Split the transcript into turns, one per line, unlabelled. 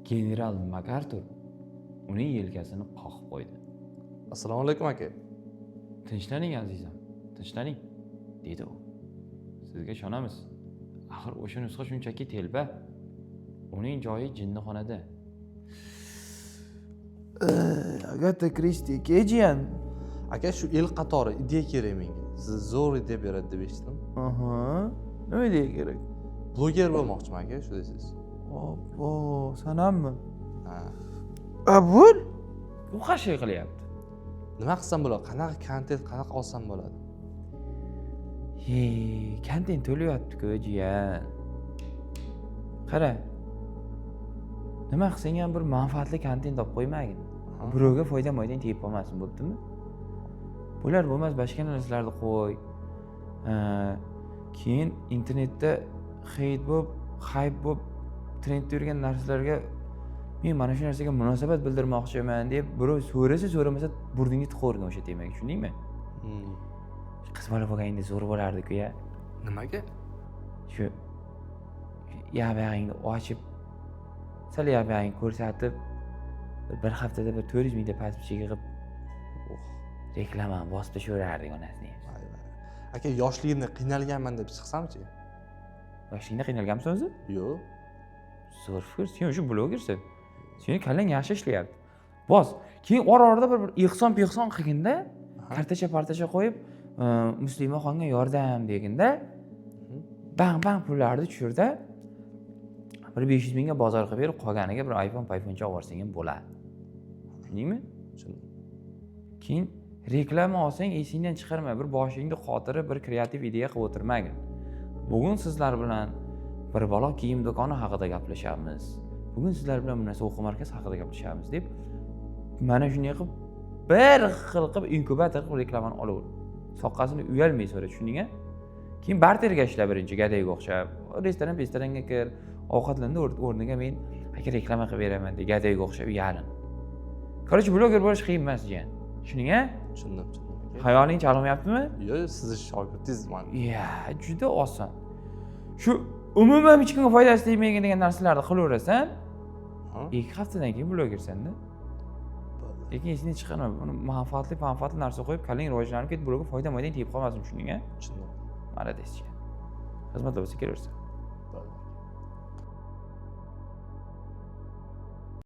General MakArtur uning yelkasini qoqib qo'ydi.
Assalomu alaykum, aka.
"Tinchlaning, azizam, tinchlaning", dedi u. "Sizga ishonamiz. Axir o'sha nusxa shunchaki telba. Uning joyi jinnixonada."
Agata Kristi ke, jiyan.
Aka, shu el qatori ideya kerak menga. Siz zo'r ideya beradi deb eshitdim.
Aha, nima ideya kerak?
Bloger bo'lmoqchiman, aka, shu desangiz.
Obbo, sanammi?
Ha.
A, bo'l.
U qarshilik qilyapti.
Nima qilsam bo'ladi? Qanaqa kontent, qanaqa olsam bo'ladi?
He, kontent to'layapti-ku, jiyan. Qara, nima qilsang ham bir manfaatli kontent olib qo'ymagin. Birovga foyda moydang tegib qolmasin, bo'ptimi? Bo'lar bo'lmas boshqa narsalarni qo'y. Keyin internetda хейт bo'lib, хайп bo'lib, trendda yurgan narsalarga "Men mana shu narsaga munosabat bildirmoqchiman" deb birov so'rasa so'ramasa burningga tiqavergin o'sha temaga, tushundingmi?
Hmm.
Qiz bola bo'lganingda zo'r bo'lardiku, ya.
Nimaga?
Shu yoq buyog'ingni ochib, sal yoq buyog'ingni ko'rsatib, bir haftada bir 400 mingta подписчик yig'ib, reklamani bosib tashlaverardik onasini.
Voy, voy. Aka, yoshligimda qiynalganman deb chiqsamchi?
Yoshligingda qiynalganmisan o'zi?
Yo'q.
Zo'r fikr. Sen o'sha blogersan, seni kallang yaxshi ishlayapti, bos. Keyin ora orada bir ehson pehson qilginda, kartacha partacha qo'yib, "Muslimaxonga yordam" deginda, bang bang pullarni tushirda, bir 500 mingga bozor qilib berib, qolganiga bir iPhone payfoncha olib yuborsang ham bo'ladi, tushundingmi?
Tushundim.
Keyin reklama olsang, esingdan chiqarma, bir boshingni qotirib, bir kreativ ideya qilib o'tirmagin. "Bugun sizlar bilan bir balo kiyim do'koni haqida gaplashamiz, bugun sizlar bilan bu narsa o'quv markazi haqida gaplashamiz" deb, mana shunday qilib, bir xil qilib, inkubator qilib reklamani olaver. Soqqasini uyalmay so'ra, tushunding a? Keyin barterga ishla birinchi, gadayga o'xshab restoran restoranga kir, ovqatlandi o'rniga "Men, aka, reklama qilib beraman" de, gadayga o'xshab yalin. Короче, bloger bo'lish qiyin emas, jiyan, tushunding a?
Tushundim, tushundim, aka.
Xayoling chalg'mayaptimi?
Yo'q, sizni shogirdingiz man.
Ya, juda oson. Shu umuman hech kimga foydasi tegmaydi degan narsalarni qilaverasan.
Ha?
2 haftadan keyin blogersanda.
Bo'ldi.
Lekin esingdan chiqarma buni, manfaatli manfaatli narsa qo'yib, kallang rivojlanib ketib, birovga foyda moydang tegib qolmasin, tushunding a?
Tushundim.
Молодец, jiyan. Xizmatlar bo'lsa, kelaversan.